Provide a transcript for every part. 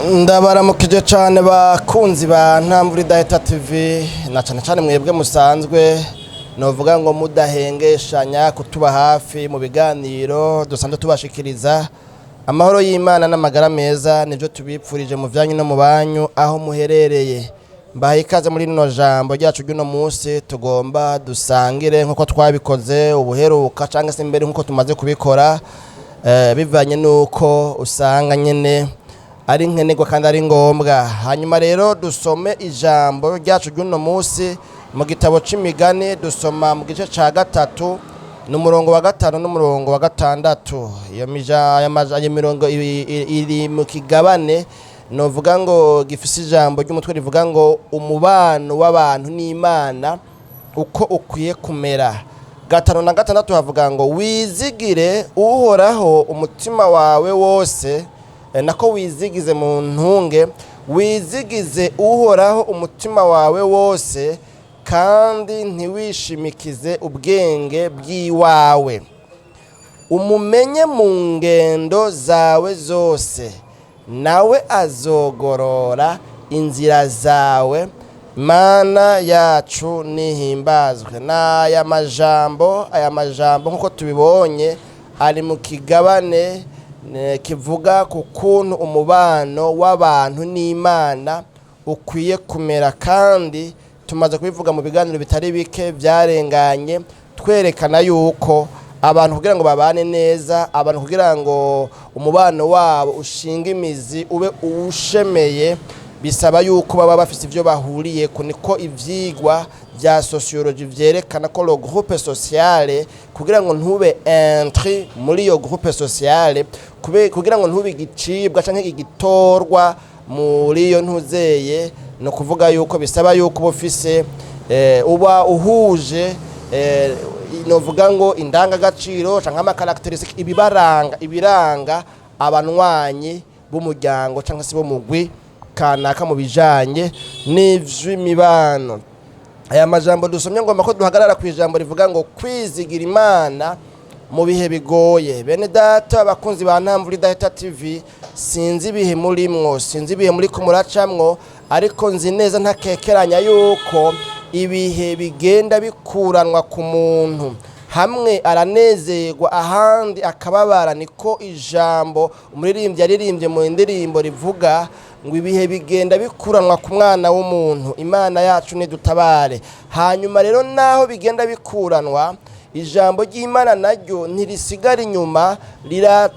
Ndabaramukije cyane, bakunzi ba Ntamvura Idahita TV, na cyane cyane mwebwe musanzwe, novuga ngo, mudahengeshanya kutuba hafi mu biganiro dusanzwe tubashikiriza. Amahoro y'Imana n'amagara meza nibyo tubipfurije mu byanyu no mu banyu aho muherereye. Mbahaye ikaze muri rino jambo ryacu ry'uno munsi tugomba dusangire nk'uko twabikoze ubuheruka, cyangwa se mbere nk'uko tumaze kubikora, bivanye n'uko usanga nyine ari nkenerwa kandi ari ngombwa. Hanyuma rero dusome ijambo ryacu ry'uno munsi mu gitabo c'Imigani. Dusoma mu gice ca gatatu, ni umurongo wa gatanu n'umurongo wa gatandatu. Iyo mija aya aya mirongo iri mu kigabane novuga ngo gifise ijambo ry'umutwe rivuga ngo "Umubano w'abantu n'Imana uko ukwiye kumera". Gatanu na gatandatu havuga ngo: "Wizigire Uhoraho umutima wawe wose", nako wizigize mu ntunge, "wizigize Uhoraho umutima wawe wose, kandi ntiwishimikize ubwenge bw'iwawe. Umumenye mu ngendo zawe zose, nawe azogorora inzira zawe". Mana yacu nihimbazwe. N'aya majambo, aya majambo nk'uko tubibonye ari mu kigabane kivuga ku kuntu umubano w'abantu n'Imana ukwiye kumera. Kandi tumaze kubivuga mu biganiro bitari bike byarenganye, twerekana yuko abantu kugira ngo babane neza, abantu kugira ngo umubano wabo ushinge imizi, ube uwushemeye, bisaba yuko baba bafise ivyo bahuriyeko. Niko ivyigwa vya sociologie vyerekana ko le groupe sociale, kugira ngo ntube intrus muri iyo groupe sociale, kugira ngo ntube igicibwa canke igitorwa muri iyo ntuzeye, ni ukuvuga yuko bisaba yuko uba ufise, uba uhuje, novuga ngo indangagaciro canke ama caractéristiques, ibibaranga, ibiranga abanywanyi b'umuryango cyangwa se b'umugwi kanaka mu bijanye n'ivy'imibano. Aya majambo dusomye, ngomba ko duhagarara ku ijambo rivuga ngo "Kwizigira Imana mu bihe bigoye". Bene data, abakunzi ba Ntamvura Idahita TV, sinzi ibihe murimwo, sinzi ibihe muri ko muracamwo, ariko nzi neza ntakekeranya yuko ibihe bigenda bikuranwa ku muntu. Hamwe aranezerwa, ahandi akababara. Niko ijambo umuririmbyi yaririmbye mu ndirimbo rivuga ngo ibihe bigenda bikuranwa ku mwana w'umuntu. Imana yacu nidutabare. Hanyuma rero, naho bigenda bikuranwa, ijambo ry'Imana naryo ntirisigara inyuma,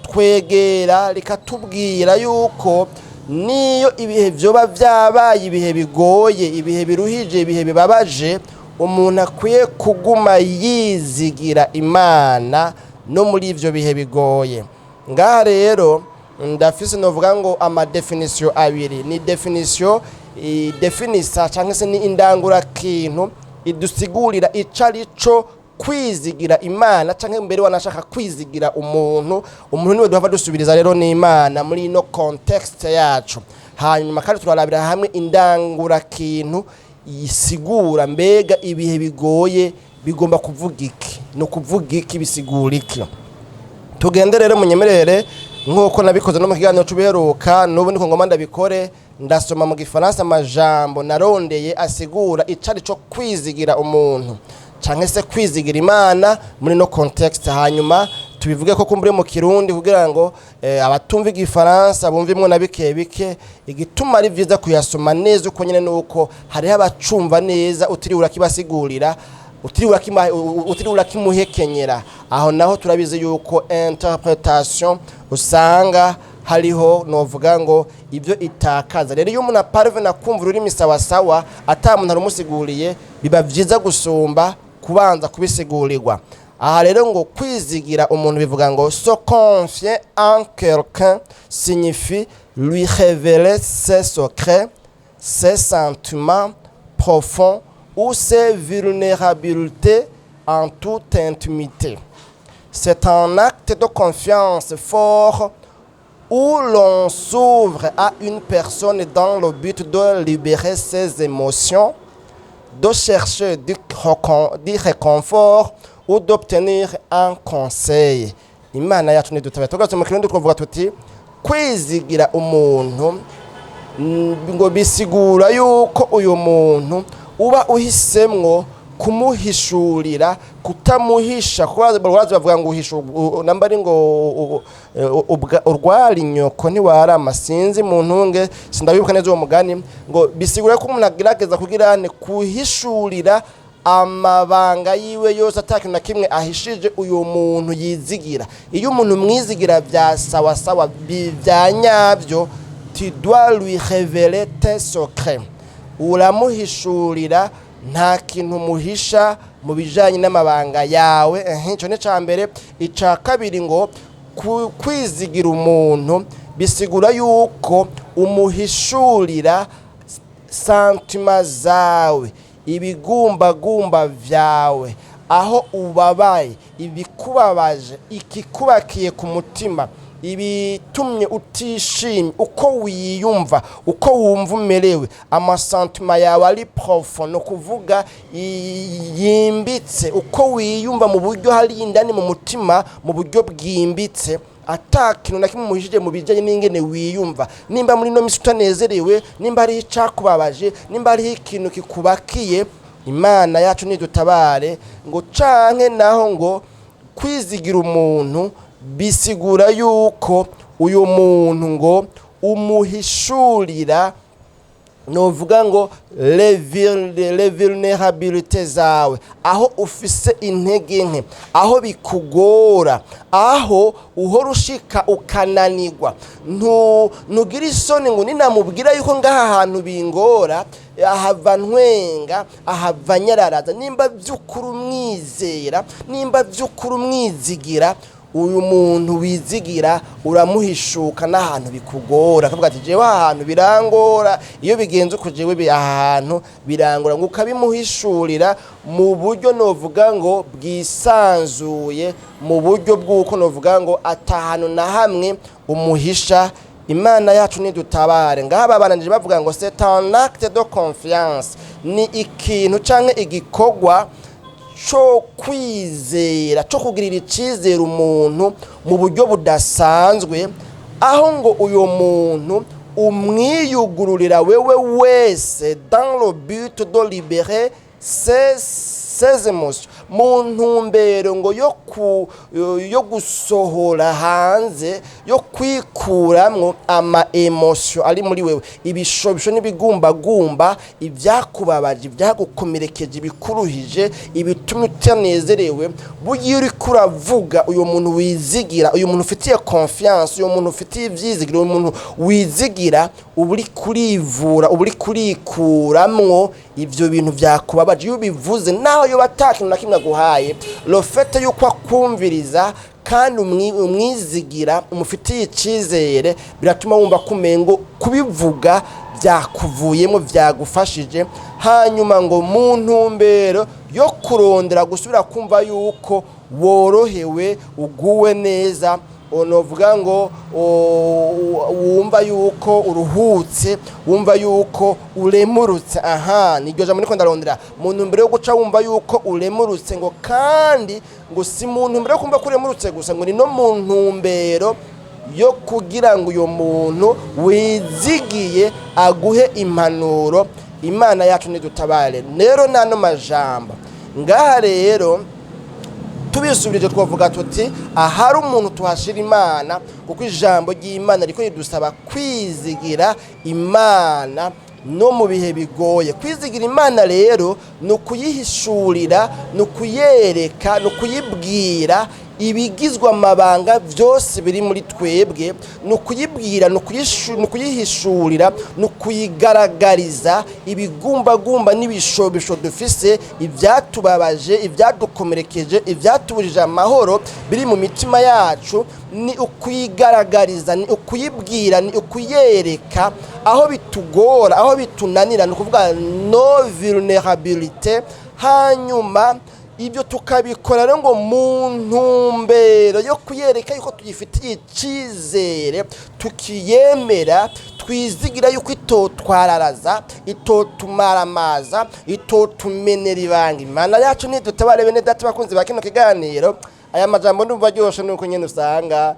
riratwegera rikatubwira yuko niyo ibihe vyoba vyabaye ibihe bigoye, ibihe biruhije, ibihe bibabaje, umuntu akwiye kuguma yizigira Imana no muri ivyo bihe bigoye. Ngaha rero ndafise, novuga ngo, ama définitions abiri. Ni définition idefinisa cyangwa se ni indangurakintu idusigurira ico ari co kwizigira Imana, canke mbere wanashaka kwizigira umuntu. Umuntu niwe duhava dusubiriza rero n'Imana muri ino contexte yacu. Hanyuma kandi turarabira hamwe indangurakintu isigura mbega ibihe bigoye bigomba kuvuga iki, ni ukuvuga iki, bisigura iki. Tugende rero, munyemerere, nk'uko nabikoze no mu kiganiro c'ubuheruka, n'ubu niko ngoma ndabikore. Ndasoma mu Gifaransa amajambo narondeye asigura icari co kwizigira umuntu canke se kwizigira Imana muri no contexte. Hanyuma tubivuge ko kumbure mu Kirundi kugira ngo abatumva Igifaransa bumve imwe na bike bike. Igituma ari vyiza kuyasoma neza uko nyene nuko hariho abacumva neza utiriwe urakibasigurira, utiriwe urakimuhekenyera. Aho naho turabizi yuko interpretation usanga hariho, novuga ngo, ibyo itakaza. Rero iyo umuntu aparvena kumva ururimi sawasawa ata muntu arumusiguriye, biba vyiza gusumba kubanza kubisigurirwa. Aha rero ngo kwizigira umuntu bivuga ngo: "Se confier en quelqu'un signifie lui révéler ses secrets, ses sentiments profonds ou ses vulnérabilités en toute intimité. C'est un acte de confiance fort où l'on s'ouvre à une personne dans le but de libérer ses émotions, de chercher du réconfort ou d'obtenir un conseil". Imana yacu ntidutabare. Tugarutse mu Kirundi twavuga tuti: kwizigira umuntu. Ngo bisigura yuko uyu muntu uba uhisemwo kumuhishurira, kutamuhisha, kuko barazi bavuga ngo uhisha namba ari ngo urwara inyoko ntiwarama. Sinzi, mu ntunge sindabibuka neza uwo mugani. Ngo bisigura ko umuntu agerageza kugira ane kuhishurira amabanga yiwe yose, atakintu na kimwe ahishije uyu muntu yizigira. Iyo umuntu mwizigira bya sawasawa, bya nyabyo, tu dois lui révéler tes secrets, uramuhishurira, nta kintu umuhisha mu bijanye n'amabanga yawe. Ico ni ca mbere. Ica kabiri, ngo kwizigira umuntu bisigura yuko umuhishurira sentiments zawe, ibigumbagumba vyawe, aho ubabaye, ibikubabaje, ikikubakiye ku mutima, ibitumye utishimye, uko wiyumva, uko wumva umerewe, ama sentiments yawe ari profond, ni ukuvuga yimbitse, uko wiyumva mu buryo hari indani mu mutima, mu buryo bwimbitse, ata kintu na kimwe umuhishije mu bijyanye n'ingene wiyumva. Nimba muri ino minsi utanezerewe, nimba hariho icakubabaje, nimba hariho ikintu kikubakiye, Imana yacu nidutabare. Ngo canke naho ngo kwizigira umuntu bisigura yuko uyu muntu ngo umuhishurira, novuga ngo les vulnérabilités zawe, aho ufise intege nke, aho bikugora, aho uhora ushika ukananirwa. Ntugira isoni ngo ninamubwira yuko ngaha hantu bingora, ahava ntwenga, ahava nyararaza. Nimba by'ukuri umwizera, nimba by'ukuri umwizigira, uyu muntu wizigira uramuhishuka n'ahantu bikugora, akavuga ati: "Jewe aha hantu birangora, iyo bigenze uko jewe aha hantu birangora." Ngo ukabimuhishurira mu buryo novuga ngo bwisanzuye, mu buryo bw'uko novuga ngo atahantu na hamwe umuhisha. Imana yacu nidutabare. Ngaha babananije bavuga ngo c'est un acte de confiance, ni ikintu canke igikorwa cyo kwizera, cyo kugirira icyizere umuntu mu buryo budasanzwe, aho ngo uyu muntu umwiyugururira wewe wese dans le but de libérer ses émotions, mu ntumbero ngo yo gusohora hanze, yo kwikuramwo ama émotions ari muri wewe, ibishobisho n'ibigumbagumba, ibyakubabaje, ibyagukomerekeje, ibikuruhije, ibitumye utanezerewe. Burya iyo uriko uravuga, uyu muntu wizigira, uyu muntu ufitiye confiance, uyu muntu ufitiye ivyizigiro, uyu muntu wizigira, uba uri kurivura, uba uri kurikuramwo ivyo bintu vyakubabaje. Iyo ubivuze, naho yoba ata kintu na kimwe aguhaye, le fait yuko akumviriza kandi umwizigira, umufitiye icyizere, biratuma wumva ko umengo kubivuga byakuvuyemo, byagufashije. Hanyuma ngo mu ntumbero yo kurondera gusubira kumva yuko worohewe, uguwe neza, novuga ngo wumva yuko uruhutse, wumva yuko uremurutse. Aha niryo jambo niko ndarondera, mu ntumbero yo guca wumva yuko uremurutse. Ngo kandi ngo si mu ntumbero yo kumva ko uremurutse gusa, ngo ni no mu ntumbero yo kugira ngo uyu muntu wizigiye aguhe impanuro. Imana yacu nidutabare. Rero n'ano majambo ngaha rero tubisubirije, twavuga tuti ahari umuntu tuhashira Imana, kuko ijambo ry'Imana riko ridusaba kwizigira Imana no mu bihe bigoye. Kwizigira Imana rero ni ukuyihishurira, ni ukuyereka, ni ukuyibwira ibigizwe amabanga byose biri muri twebwe, ni ukuyibwira, ni ukuyihishurira, ni ukuyigaragariza ibigumbagumba n'ibishobisho dufise, ibyatubabaje, ibyadukomerekeje, ibyatubujije amahoro biri mu mitima yacu. Ni ukuyigaragariza, ni ukuyibwira, ni ukuyereka aho bitugora, aho bitunanira, ni ukuvuga nos vulnérabilités. Hanyuma ibyo tukabikora rero ngo mu ntumbero yo kuyereka yuko tuyifitiye icyizere, tukiyemera, twizigira yuko itotwararaza, itotumaramaza, itotumenera ibanga. Imana yacu nidutabare. Bene data bakunzi ba kino kiganiro, aya majambo ndumva aryoshe, nuko nyene usanga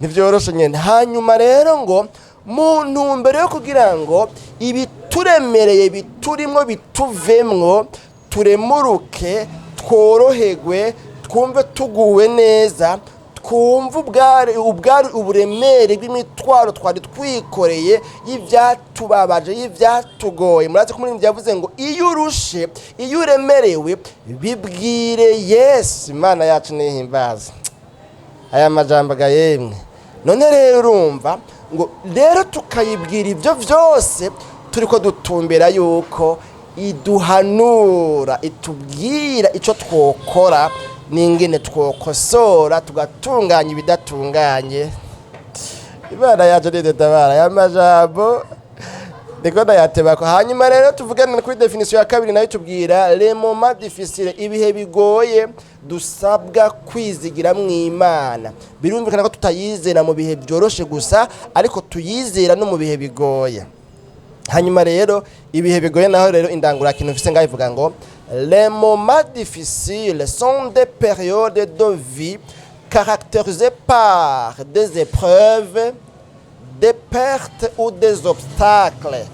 ntibyoroshe nyene. Hanyuma rero ngo Mu ntumbero yo kugira ngo ibituremereye biturimwo bituvemwo, turemuruke, tworoherwe, twumve tuguwe neza, twumve ubwari uburemere bw'imitwaro twari twikoreye y'ibyatubabaje, y'ibyatugoye. Murazi ko umuririmbyi yavuze ngo: "Iyo urushe, iyo uremerewe, bibwire Yesu." Imana yacu nihimbaza aya majambo ga yemwe. None rero urumva ngo rero tukayibwira ibyo byose, turi ko dutumbera yuko iduhanura, itubwira icyo twokora n'ingene twokosora, tugatunganya ibidatunganye. Imana yacu nidutabara. Aya majambo ndiko ndayatebako. Hanyuma rero tuvugane kuri définition ya kabiri, nayo tubwira les moments difficiles, ibihe bigoye dusabwa kwizigira mu Imana. Birumvikana ko tutayizera mu bihe byoroshe gusa, ariko tuyizera no mu bihe bigoye. Hanyuma rero ibihe bigoye naho rero, indangurakintu mfise ngaho ivuga ngo: "Les moments difficiles sont des périodes de vie caractérisées par des épreuves, des pertes ou des obstacles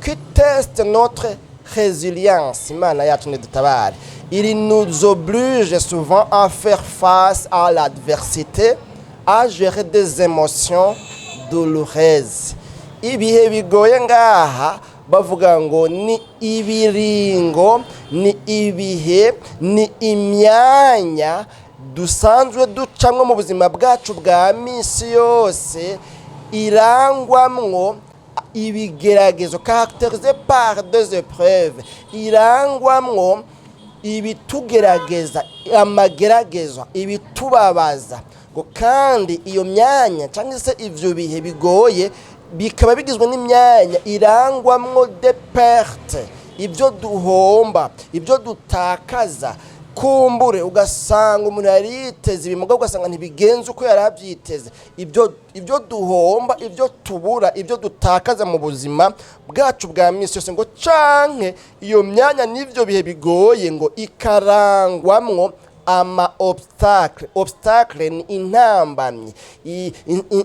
qui testent notre résilience." Imana yacu nidutabare. "Il nous oblige souvent à faire face à l'adversité, à gérer des émotions douloureuses." Ibihe bigoye ngaha bavuga ngo ni ibiringo, ni ibihe, ni imyanya dusanzwe ducamwo mu buzima bwacu bwa misi yose, irangwamwo ibigeragezo, caractérisé par des épreuves, irangwamwo ibitugerageza, amageragezwa, ibitubabaza. Ngo kandi iyo myanya cyangwa se ivyo bihe bigoye bikaba bigizwe n'imyanya irangwamwo des pertes, ibyo duhomba, ibyo dutakaza. Kumbure ugasanga umuntu yari yiteze ibimuga, ugasanga ntibigenze uko yari abyiteze. Ibyo duhomba, ibyo tubura, ibyo dutakaza mu buzima bwacu bwa minsi yose. Ngo canke iyo myanya n'ibyo bihe bigoye ngo ikarangwamwo ama obstacle. Obstacle ni intambamyi,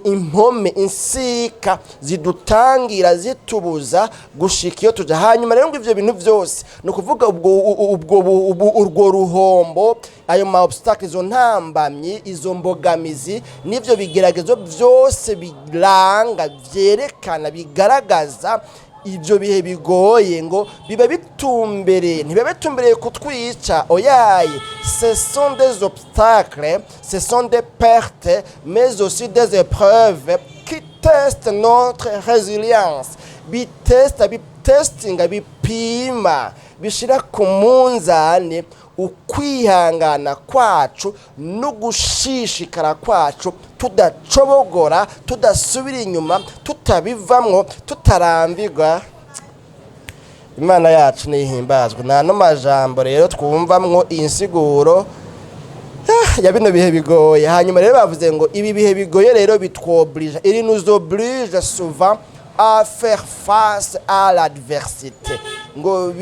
impome, insika zidutangira, zitubuza gushika iyo tuja. Hanyuma rero ngo ivyo bintu vyose, ni ukuvuga ubwo urwo ruhombo, ayo ma obstacle, izo ntambamyi, izo mbogamizi n'ivyo bigeragezo vyose biranga, vyerekana, bigaragaza ibyo bihe bigoye, ngo biba bitumbereye, ntibiba bitumbereye kutwica, oyaye. Ce sont des obstacles, ce sont des pertes, mais aussi des épreuves qui testent notre résilience. Bitesta, bitestinga, bipima, bishira ku munzani ukwihangana kwacu no gushishikara kwacu, tudacobogora, tudasubira inyuma, tutabivamwo, tutarambirwa. Imana yacu nihimbazwe. Nta no majambo rero twumvamwo insiguro ya bino bihe bigoye. Hanyuma rero bavuze ngo ibi bihe bigoye rero bitwoblije, il nous oblige souvent à faire face à l'adversité. Ngo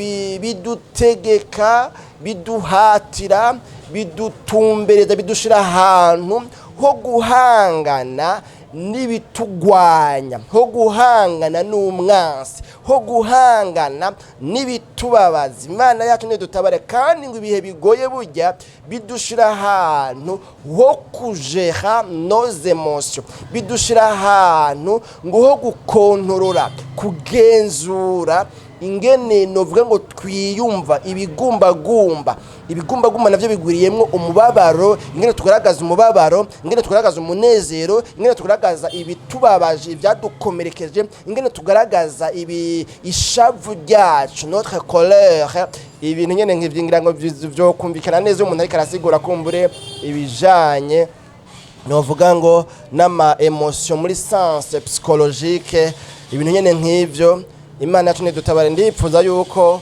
bidutegeka, biduhatira, bidutumbereza, bidushira ahantu ho guhangana n'ibitugwanya, ho guhangana n'umwansi, ho guhangana n'ibitubabaza. Imana yacu nidutabare. Kandi ngo ibihe bigoye burya bidushira ahantu ho kujera nos émotions, bidushira ahantu ngo ho gukontorora, kugenzura ingene novuga ngo twiyumva, ibigumbagumba. Ibigumbagumba navyo bigwiriyemwo umubabaro, ingene tugaragaza umubabaro, ingene tugaragaza umunezero, ingene tugaragaza ibitubabaje, ibyadukomerekeje, ingene tugaragaza ibi ishavu ryacu, notre colère, ibintu nyene nk'ivyo. Ngira ngo vyokumvikana neza umuntu ariko arasigura kumbure ibijanye novuga ngo n'ama émotion muri sens psychologique, ibintu nyene nk'ivyo. Imana yacu nidutabare. Ndipfuza yuko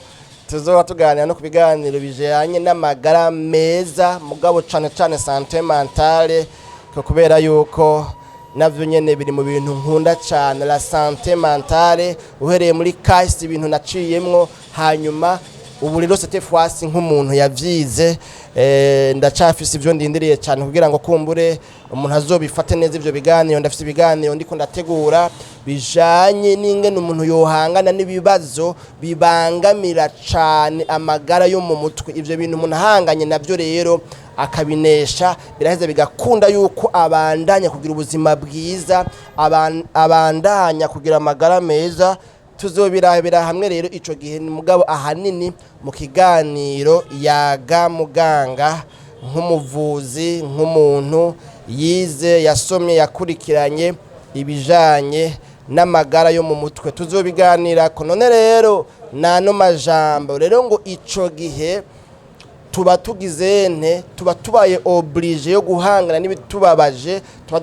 tuzoba tuganira no ku biganiro bijanye n'amagara meza, mugabo cane cane santé mentale, ko kubera yuko navyo nyene biri mu bintu nkunda cane, la santé mentale, uhereye muri kahise, ibintu naciyemwo. Hanyuma Ubu rero cette fois nk'umuntu yavyize, ndacafise ivyo ndindiriye cyane kugira ngo kumbure umuntu azobifate neza ivyo biganiro. Ndafise ibiganiro ndiko ndategura bijanye n'ingene umuntu yohangana n'ibibazo bibangamira cane amagara yo mu mutwe. Ivyo bintu umuntu ahanganye navyo rero akabinesha, biraheza bigakunda yuko abandanya kugira ubuzima bwiza, abandanya kugira amagara meza. Tuzobirabira hamwe rero ico gihe, mugabo ahanini mu kiganiro Yaga Muganga, nk'umuvuzi, nk'umuntu yize, yasomye, yakurikiranye ibijanye n'amagara yo mu mutwe, tuzobiganirako. None rero nano majambo rero ngo ico gihe tuba tugize nte? Tuba tubaye obligé yo guhangana n'ibitubabaje, tuba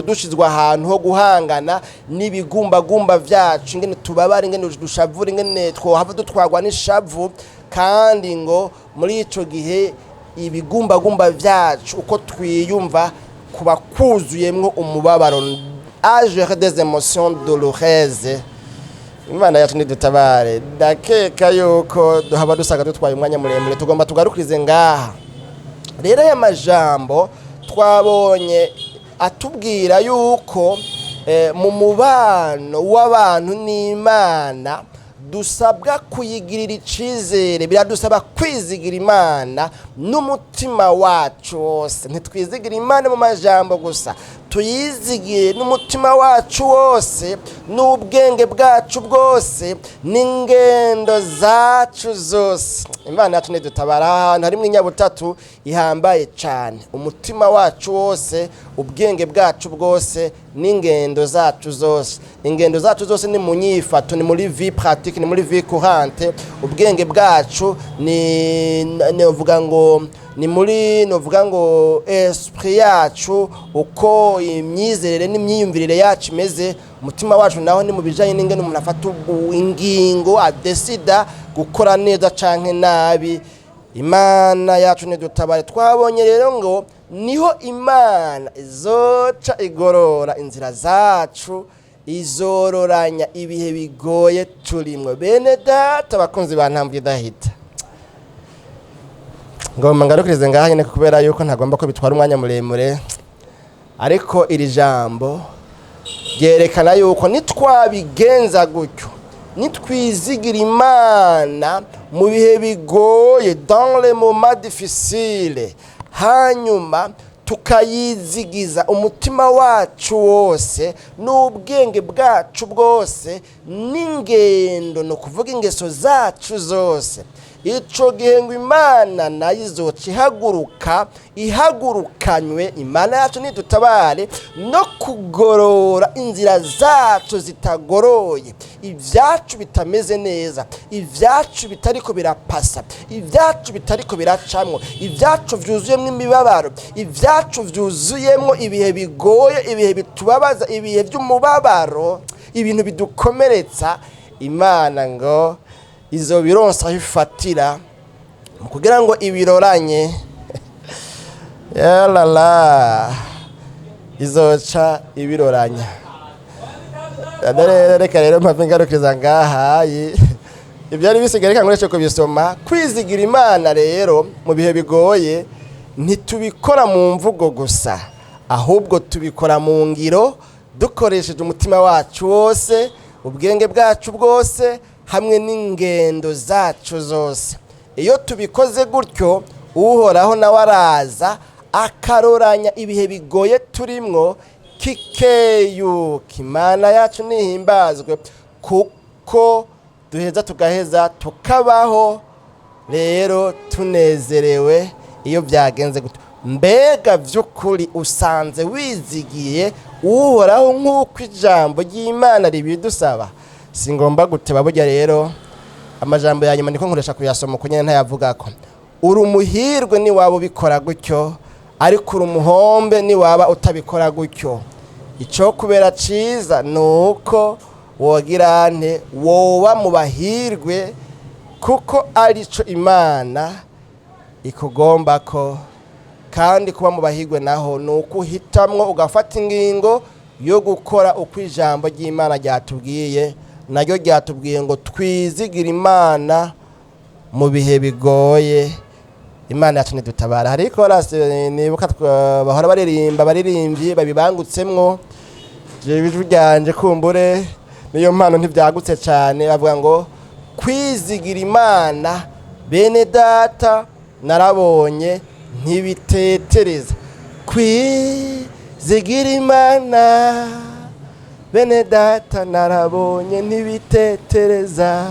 dushizwe ahantu ho guhangana n'ibigumbagumba vyacu, ingene tubabara, ingene dushavura, ingene twohava dutwarwa n'ishavu. Kandi ngo muri ico gihe ibigumbagumba vyacu, uko twiyumva, kuba kuzuyemwo umubabaro, à gérer des émotions douloureuses. Imana yacu nidutabare. Ndakeka yuko duhaba dusanga dutwaye umwanya muremure, tugomba tugarukirize ngaha. Rero aya majambo twabonye atubwira yuko mu mubano w'abantu n'Imana dusabwa kuyigirira icizere. Biradusaba kwizigira Imana n'umutima wacu wose. Ntitwizigira Imana mu majambo gusa, tuyizigiye n'umutima wacu wose, n'ubwenge bwacu bwose, n'ingendo zacu zose. Imana yacu nidutabara. Ahantu harimo inyabutatu ihambaye cyane: umutima wacu wose, ubwenge bwacu bwose, n'ingendo zacu zose. Ingendo zacu zose ni mu nyifato, ni muri vie pratique, ni muri vie courante. Ubwenge bwacu ni novuga ngo ni muri, novuga ngo esprit yacu, uko imyizerere n'imyiyumvirire yacu imeze. Umutima wacu naho ni mu bijanye n'ingene umuntu afata ingingo, adesida gukora neza canke nabi. Imana yacu nidutabare. Twabonye rero ngo niho Imana izoca igorora inzira zacu, izororanya ibihe bigoye turimwo. Bene data, abakunzi ba Ntambwe Idahita, ngomba ngarukirize ngaha nyine, kubera yuko ntagomba ko bitwara umwanya muremure. Ariko iri jambo ryerekana yuko nitwabigenza gutyo, nitwizigira Imana mu bihe bigoye, dans les moments difficiles, hanyuma tukayizigiza umutima wacu wose n'ubwenge bwacu bwose n'ingendo, ni ukuvuga ingeso zacu zose, ico gihe ngo Imana nayo izoca ihaguruka, ihagurukanywe, Imana yacu nidutabare, no kugorora inzira zacu zitagoroye, ibyacu bitameze neza, ibyacu bitariko birapasa, ibyacu bitariko biracamwo, ibyacu vyuzuyemwo imibabaro, ibyacu vyuzuyemwo ibihe bigoye, ibihe bitubabaza, ibihe by'umubabaro, ibintu bidukomeretsa. Imana ngo izobironsa aho ifatira mu kugira ngo ibiroranye. Yalala, izoca ibiroranya. Rero reka rero mpave ngarukiriza ngahayi. Ibyari bisigaye reka nkoreshe kubisoma. Kwizigira Imana rero mu bihe bigoye ntitubikora mu mvugo gusa, ahubwo tubikora mu ngiro, dukoresheje umutima wacu wose, ubwenge bwacu bwose, hamwe n'ingendo zacu zose. Iyo tubikoze gutyo, Uhoraho nawe araza akaroranya ibihe bigoye turimwo, kikeyuka. Imana yacu nihimbazwe, kuko duheza tugaheza tukabaho rero tunezerewe iyo byagenze gutyo. Mbega by'ukuri usanze wizigiye Uhoraho nk'uko ijambo ry'Imana ribidusaba? Si ngomba guteba. Burya rero amajambo ya nyuma niko nkoresha kuyasoma uko nyine, ntayavugako. Uri umuhirwe niwaba ubikora gutyo, ariko uri umuhombe niwaba utabikora gutyo. Icyo kubera cyiza ni uko wogira nte? Woba mu bahirwe, kuko arico Imana ikugomba ko. Kandi kuba mu bahirwe naho ni uko uhitamwo ugafata ingingo yo gukora uko ijambo ry'Imana ryatubwiye. Naryo ryatubwiye ngo twizigire Imana. Mu bihe bigoye, Imana yacu ntidutabara. Hari ikorasi nibuka bahora baririmba, abaririmbyi babibangutsemwo. Jewe ijwi ryanje kumbure niyo mpano ntibyagutse cyane. Bavuga ngo: "Kwizigira Imana, bene data, narabonye ntibitetereza. Kwizigira Imana, bene data, narabonye ntibitetereza.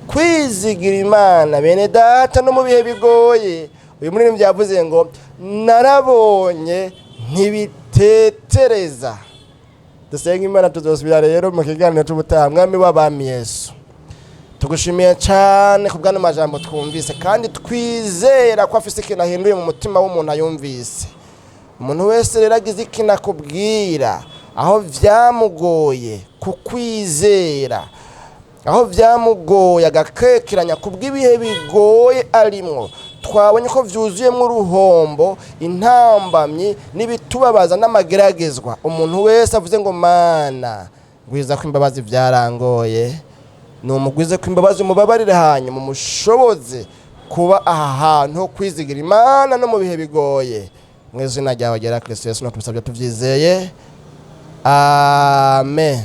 Kwizigira Imana, bene data, no mu bihe bigoye." Uyu muririmbyi yavuze ngo: "Narabonye ntibitetereza." Dusenga Imana. Tuzosubira rero mu kiganiro cy'ubutaha. Mwami w'abami Yesu, tugushimiye cyane ku bw'ano majambo twumvise, kandi twizera ko afise ikintu ahinduye mu mutima w'umuntu ayumvise. Umuntu wese rero agize ikintu akubwira aho byamugoye kukwizera, aho byamugoye agakekeranya ku bw'ibihe bigoye arimwo, twabonye ko byuzuyemo uruhombo, intambamyi n'ibitubabaza n'amageragezwa, umuntu wese avuze ngo: "Mana, ngwiza ko imbabazi, byarangoye", ni umugwize ko imbabazi, umubabarire, hanyuma umushoboze kuba aha hantu ho kwizigira Imana no mu bihe bigoye. Mu izina ryawe ryera Kirisito Yesu, tubisabye tubyizeye, amen.